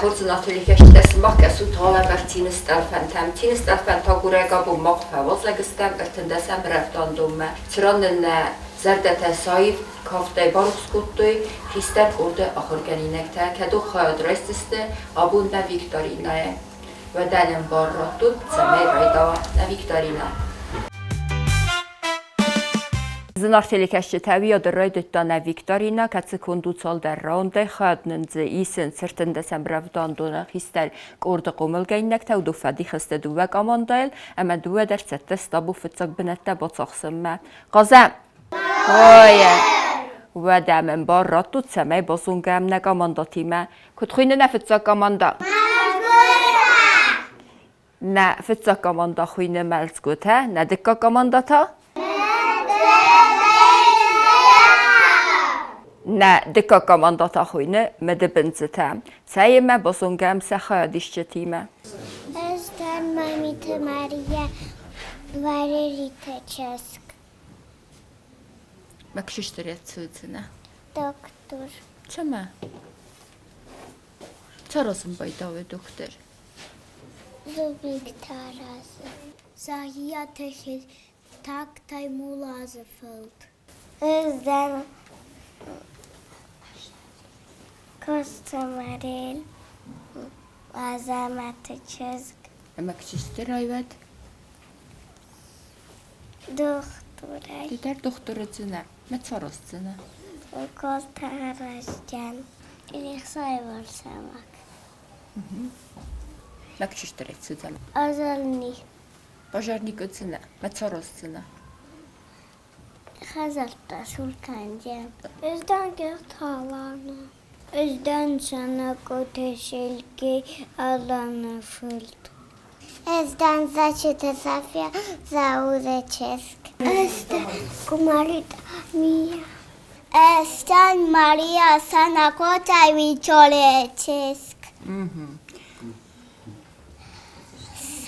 Хорз зынаргъ сымах кӕсут алӕвӕрд цины стъӕлфӕнтӕм. Цины стъӕлфӕнтӕ агурӕг абон мах фӕуазӕг стӕм ӕртындӕсӕм рӕвдауӕндонмӕ, цыран нын нӕ зӕрдӕтӕ саив кафтӕй барухс кодтой хистӕр къорды ахуыргӕнинӕгтӕ, кӕдон хайад райсдзысты абон нӕ викторинӕйы. Уӕдӕ нын бар раттут, цӕмӕй райдайа нӕ викторинӕ. Зынаргъ телекӕсджытӕ, уый райдыдта нӕ викторинӕ, кӕцы конд у цалдӕр раундӕй, хайад нын дзы исынц ӕртындӕсӕм рӕвдауӕндоны хистӕр къорды хъомылгӕнинӕгтӕ, уыдон фӕдих сты дыууӕ командӕйыл ӕмӕ дыууӕ дӕр цӕттӕ сты абон фыццаг бынӕттӕ бацахсынмӕ. Хъазӕм! Ой! Уӕдӕ мын бар раттут, цӕмӕй базонгӕм нӕ командӕтимӕ. Куыд хуыйны нӕ фыццаг командӕ? Нӕ фыццаг командӕ хуыйны Мӕлдзгуытӕ, нӕ дыккаг командӕ та? Нӕ дыккаг командӕ та хуыйны Мыдыбындзытӕ. Цӕимӕ базонгӕм сӕ хайадисджытимӕ? Ӕз дӕн Мамиты Мария, Валериты чызг. Мӕ ксыстырӕ цудзынӕ? Доктор. Цӕмӕ? Царазын байдауы дохтыр? Зубик аразы. Загъиаты Хетӕг Таймулазы фырт. Ӕз дӕн Коста Марель, Азӕмӕты чызг. Ӕмӕ ксыстыр райвӕд? Дохтырӕй. Ды дӕр дохтыр уыдзынӕ, мӕ цараздзынӕ? Уколтӕ араздзӕн. Ӕхсайварсӕмӕг. Лӕгчыстырӕй Пожарник. Пожарник уыдзынӕ, мӕ цараздзынӕ? Хӕдзӕрттӕ сур кӕндзӕн. Ӕз дӕн Герталаны. Ӕз дӕн Санахъоты Сергей Аланы фырт. Ӕз дӕн Зассеты Софья Зауыры чызг. Ӕз дӕн Кумариты Мия. Ӕз дӕн Мария Санахъоты Викторияйы чызг.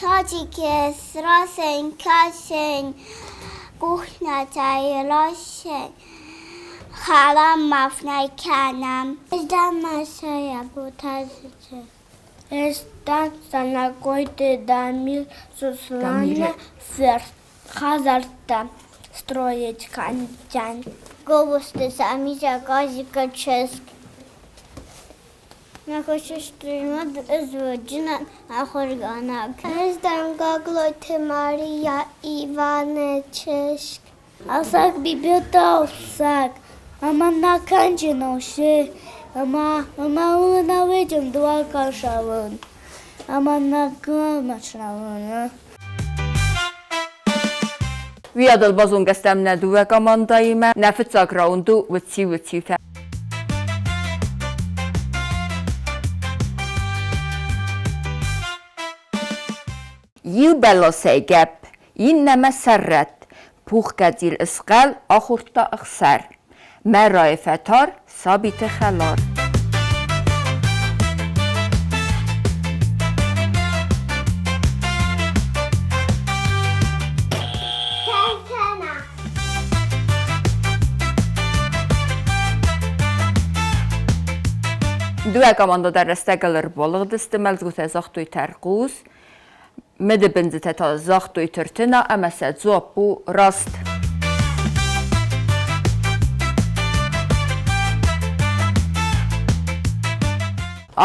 Садике срасен, кӕсен, кухнӕтӕй расен, хӕрам ма фынӕй кӕнӕм. Ӕз дӕн Масайа Ботазы Ӕз дӕн Санахъойты Дамир Сосланы фырт. Хӕдзӕрттӕ строить кӕндзӕн. Гобозты Самизӕ Газикы чызг. Нӕ хъусыстуймӕ ӕз ахуыргӕнӕг. Ӕз дӕн Гаглойты Мария Иваны чызг. Асаг бибиотаусаг, ӕмӕ нӕ кӕнджын усы, ӕмӕ ӕмӕ нӕ дуакашавын, ӕмӕ нӕ гамашавын. Уыйадыл базонгӕ стӕм нӕ дыууӕ командӕимӕ. Нӕ фыццаг раунд у уыци-уыцитӕ. Иу бӕласӕй гӕпп, иннӕмӕ сӕррӕтт, пухгӕдзил ысхъӕл ахордта ӕхсӕр. Мӕрайы фӕтар, сабиты хӕлар. Дыууӕ командӕ дӕр рӕстӕгыл ӕрбалыгъдысты, мӕлдзгуытӕ загътой тӕрхъус, мыдыбындзытӕ та загътой тыртына ӕмӕ сӕ дзуапп у раст.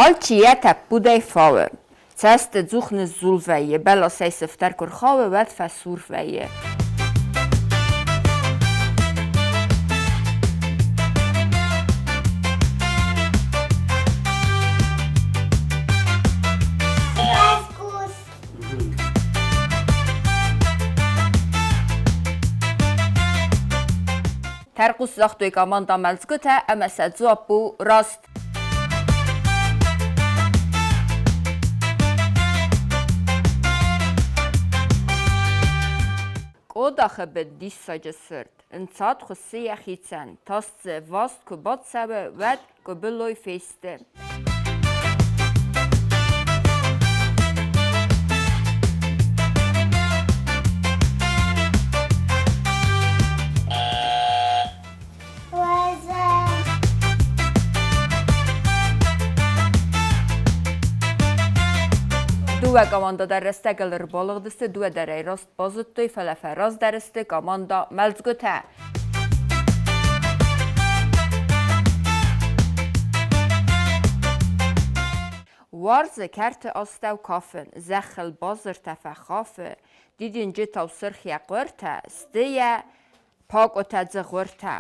Алчи йӕ тӕппудӕй фауы. Цӕсты дзух ныззул вӕййы, бӕласӕй сыфтӕр куы рхауы, уӕд фӕсур вӕййы. Тӕрхъус загътой командӕ мӕлдзгуытӕ ӕмӕ сӕ дзуапп у раст. Къодахы бын диссаджы сырд, ӕнцад хуыссы йӕхицӕн, тас дзы васт куы бацӕуы, уӕд къуыбылой фесты. Дыууӕ командӕ дӕр рӕстӕгыл ӕрбалыгъдысты, дыууӕ дӕр ӕй раст базыдтой, фӕлӕ фӕраздӕр сты командӕ Мӕлдзгуытӕ. Уарзы кӕрты астӕу кафын, зӕххыл базыртӕ фӕхафы, дидинджытау сырх йӕ хъуыртӕ, сты йӕ пакъуытӕ дзыгъуыртӕ.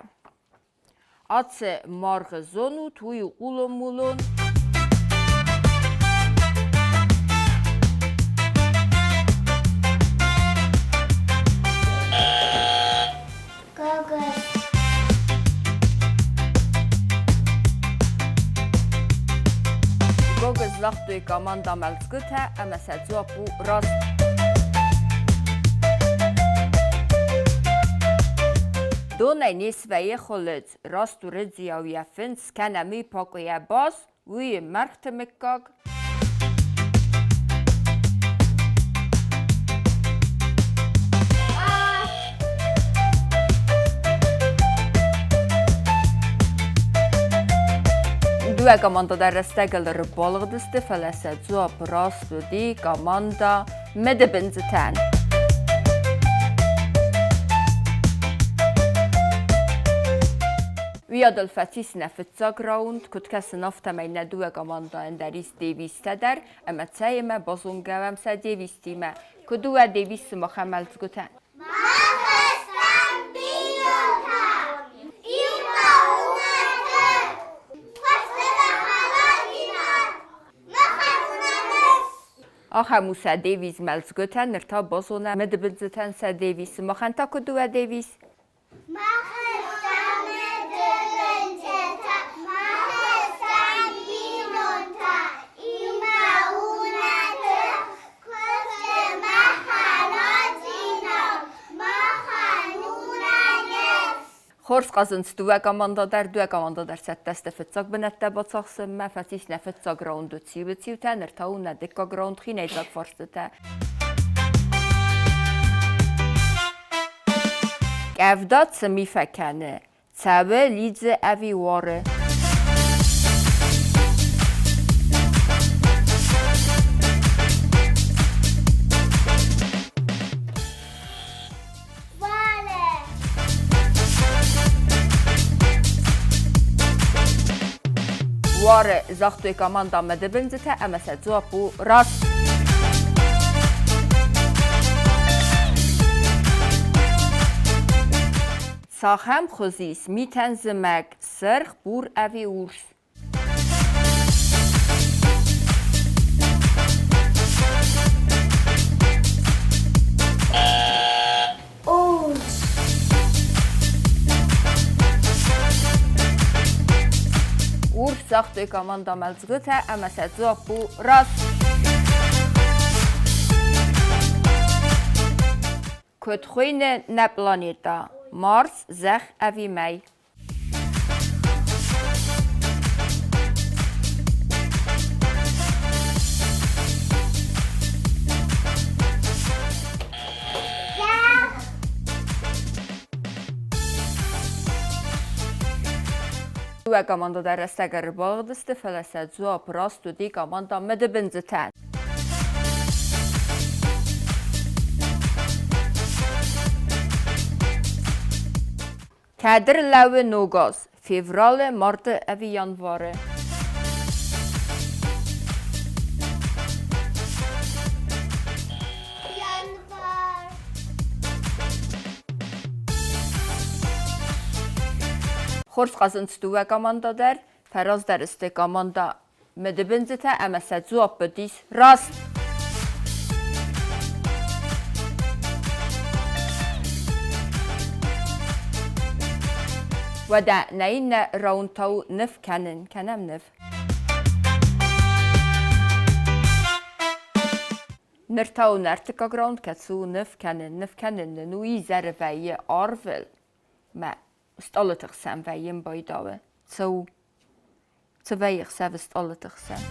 Ацы маргъы зонут, уый у хъулон-мулон. Гогыз. Гогыз загътой командӕ мӕлдзгуытӕ ӕмӕ сӕ дзуапп у раст. Донӕй не свӕййы хуылыдз, раст уырыдзийау йӕ фындз кӕнӕ мый пакъуыйӕ баз, уый мӕргъты мыггаг. Дыууӕ командӕ дӕр рӕстӕгыл ӕрбалыгъдысты, фӕлӕ сӕ дзуапп раст уыди командӕ Мыдыбындзытӕн. Уыйадыл фӕцис нӕ фыццаг раунд, куыд кӕсын, афтӕмӕй нӕ дыууӕ командӕйӕн дӕр ис девизтӕ дӕр, ӕмӕ цӕимӕ базонгӕ уӕм сӕ девизтимӕ. Куыд у уӕ девиз сымах ӕмӕлдзгуытӕн? Мах стӕм бинонтӕ, иумӕ у нӕ тых, фӕстӕмӕ хӕлардзинад, махӕн у нӕ ныфс. Ахӕм у сӕ девиз мӕлдзгуытӕ, ныр та базонӕм мыдыбындзытӕн сӕ девиз. Сымахӕн та куыд у уӕ девиз? Хорз хъазынц дыууӕ командӕ дӕр. Дыууӕ командӕ дӕр цӕттӕ сты фыццаг бынӕттӕ бацахсынмӕ. Фӕцис нӕ фыццаг раунды циу-циутӕ, ныр та у нӕ дыккаг раунд хинӕйдзаг фарстытӕ. Къӕвда цы ми фӕкӕны? Цӕуы, лидзы ӕви уары? Уары, загътой командӕ мыдыбындзытӕ ӕмӕ сӕ дзуапп у раст. Цахӕм хуыз ис митӕн зымӕг, сырх, бур ӕви урс? Урс. Урс загътой командӕ мӕлдзгуытӕ ӕмӕ сӕ дзуапп у раст. Куыд хуыйны нӕ планетӕ? Марс, Зӕхх ӕви Мӕй? Дыууӕ командӕ дӕр рӕстӕг ӕрбалыгъдысты, фӕлӕ сӕ дзуапп раст уыди командӕ Мыдыбындзытӕн. Кӕдыр лӕууы ног аз, февралы, марты ӕви январы? Январ. Хорз хъазынц дыууӕ командӕ дӕр. Фӕраздӕр сты командӕ Мыдыбындзытӕ ӕмӕ сӕ дзуапп уыдис раст. Уӕдӕ нӕ иннӕ раундтау ныв кӕнын кӕнӕм ныв. Ныр та у нӕ ӕртыккаг раунд, кӕцы у ныв кӕнын. Ныв кӕнын нын у изӕры вӕййы арвыл мӕ стъалыты хсӕн вӕййын байдауы. Цы у? Цы вӕййы хсӕвы стъалыты хсӕн?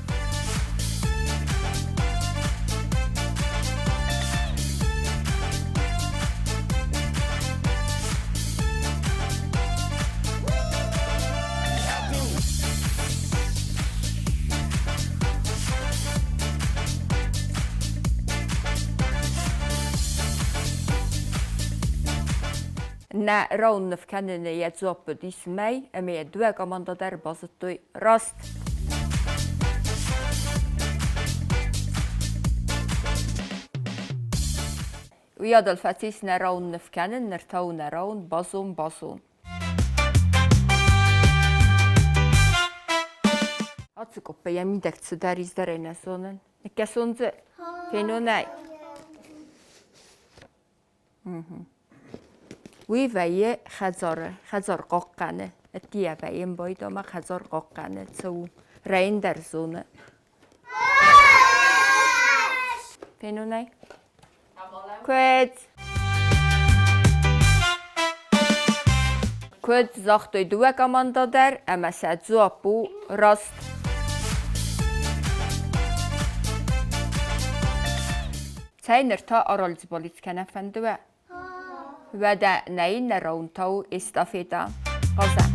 Нӕ раунд ныв кӕныны йӕ дзуапп уыдис мӕй, ӕмӕ йӕ дыууӕ командӕ дӕр базыдтой раст. Уыйадыл фӕцис нӕ раунд ныв кӕнын, ныр та у нӕ раунд базон-базон. Ацы къоппа йӕ мидӕг цыдӕр издӕрӕй нӕ зонын. Ныккӕсон дзы, фенон ӕй. Уый вӕййы хӕдзары, хӕдзар хъахъхъӕны. Ӕддейӕ вӕййы ӕмбойдомӕ хӕдзар хъахъхъӕны. Цы у? Рӕйын дӕр зоны. Фенон ӕй? Куыдз! Куыдз загътой дыууӕ командӕ дӕр ӕмӕ сӕ дзуапп у раст. Цӕй ныр та аралдзболиц кӕнӕ фӕнды уӕ? Уӕдӕ нӕ иннӕ раунд та у эстафетӕ. Хъазӕм.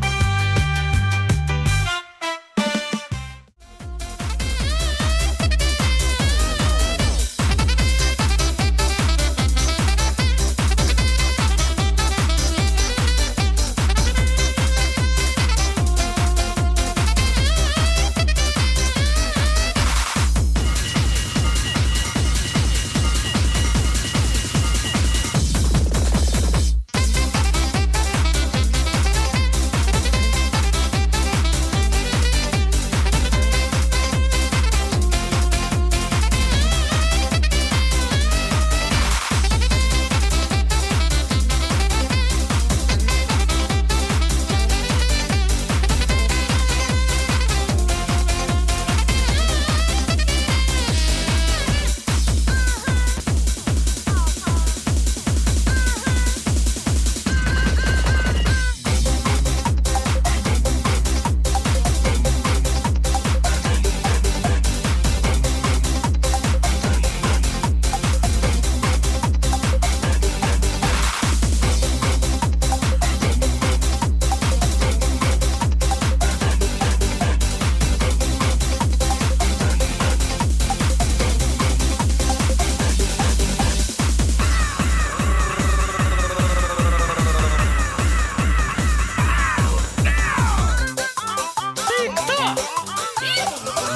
Ты кто?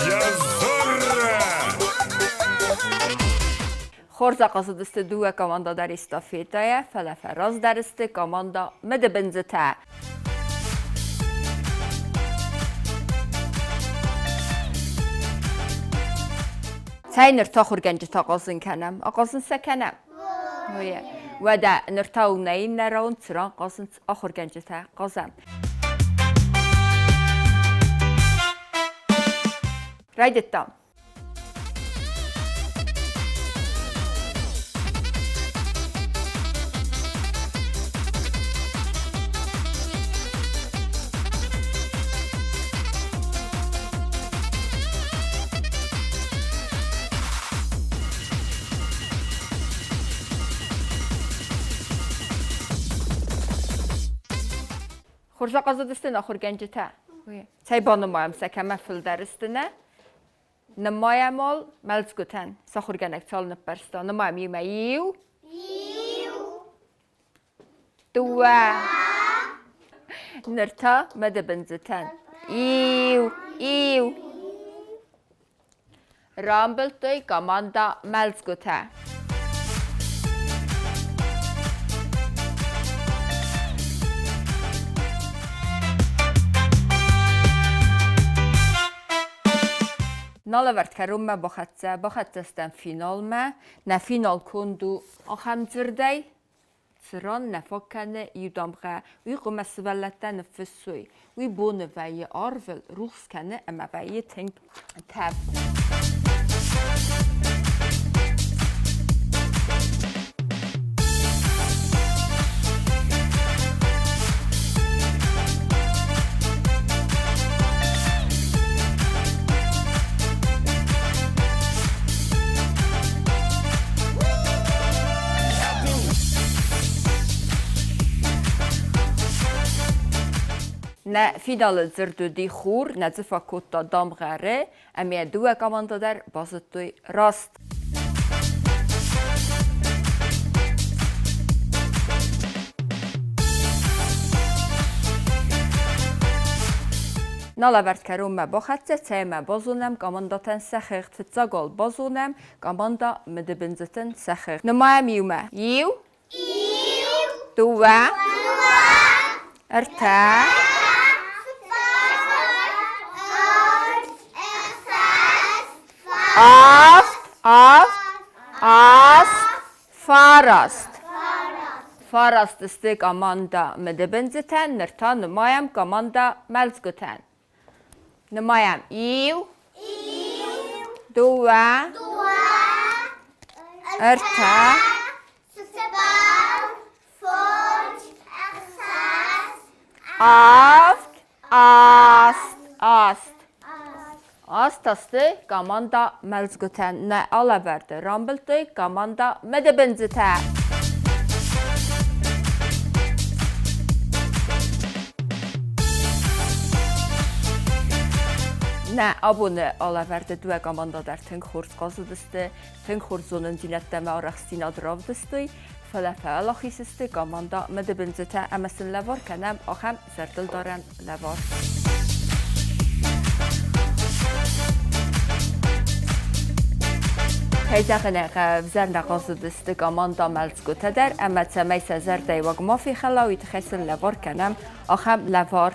Я Зорро! Хорз ахъазыдысты дыууӕ командӕ дӕр эстафетӕйӕ, фӕлӕ фӕраздӕр сты командӕ Мыдыбындзытӕ. Цӕй ныр та ахуыргӕнджытӕ хъазын кӕнӕм. Ахъазын сӕ кӕнӕм? Уӕдӕ ныр та у нӕ иннӕ раунд, цыран хъазынц ахуыргӕнджытӕ. Хъазӕм. Райдыдтам. Хорз ахъазыдысты нӕ ахуыргӕнджытӕ. Цӕй банымайӕм сӕ кӕмӕ фылдӕр сты нӕ? Нымайӕм уал мӕлдзгуытӕн. Сӕ ахуыргӕнӕг цал ныппӕрста? Нымайӕм иумӕ. Иу. Иу. Дыууӕ. Ныр та мыдыбындзытӕн. Иу, иу. Рамбылдтой командӕ мӕлдзгуытӕ. Налӕвӕрд кӕронмӕ бахӕццӕ, бахӕццӕ стӕм финалмӕ. Нӕ финал конд у ахӕм дзырдӕй, цыран нӕ фаг кӕны иу дамгъӕ, уый хъуамӕ сывӕллӕттӕ ныффыссой. Уый боны вӕййы арвыл, рухс кӕны ӕмӕ вӕййы тынг тӕвд. Нӕ финалы дзырд уыди хур, нӕ дзы фӕкодта дамгъӕ Р, ӕмӕ йӕ дыууӕ командӕ дӕр базыдтой раст. Нӕ лӕвӕрд кӕронмӕ бахӕццӕ, цӕмӕ базонӕм командӕтӕн сӕ хыгъд. Фыццаг уал базонӕм командӕ мыдыбындзытӕн сӕ хыгъд. Нымайӕм иумӕ. Иу, дыууӕ, ӕртӕ, авд, авд, аст, фараст. Фараст сты командӕ мыдыбындзытӕн, ныр та нымайӕм командӕ мӕлдзгуытӕн. Нымайӕм иу, дыууӕ, ӕртӕ, авд, аст, аст. Аст сты командӕ мӕлдзгуытӕн. Нӕ алӕвӕрды рамбылдтой командӕ мыдыбындзытӕ. Нӕ абоны алӕвӕрды дыууӕ командӕ дӕр тынг хорз хъазыдысты, тынг хорз зонындзинӕдтӕ ӕмӕ арӕхстдзинад равдыстой, фӕлӕ фӕуӕлахиз сты командӕ мыдыбындзытӕ ӕмӕ сын лӕвар кӕнӕм ахӕм зӕрдылдарӕн лӕвар. Кӕй зӕгъын ӕй хъӕуы, ӕвзӕр нӕ хъазыдысты командӕ мӕлдзгуытӕ дӕр ӕмӕ цӕмӕй сӕ зӕрдӕйы уаг ма фехӕла, уый тыххӕй сын лӕвар кӕнӕм ахӕм лӕвар.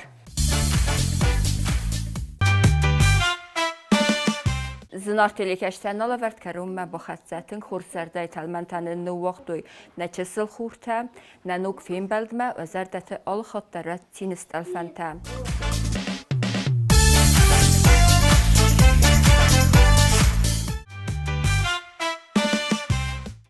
Зынаргъ телекӕсджытӕ нӕ лӕвӕрд кӕронмӕ бахӕццӕ. Тынг хорз зӕрдӕйы тӕлмӕнтӕ нын ныууагътой нӕ чысыл хуртӕ, нӕ ног фембӕлдмӕ уӕ зӕрдӕты алыхатт дӕр цины стъӕлфӕнтӕ.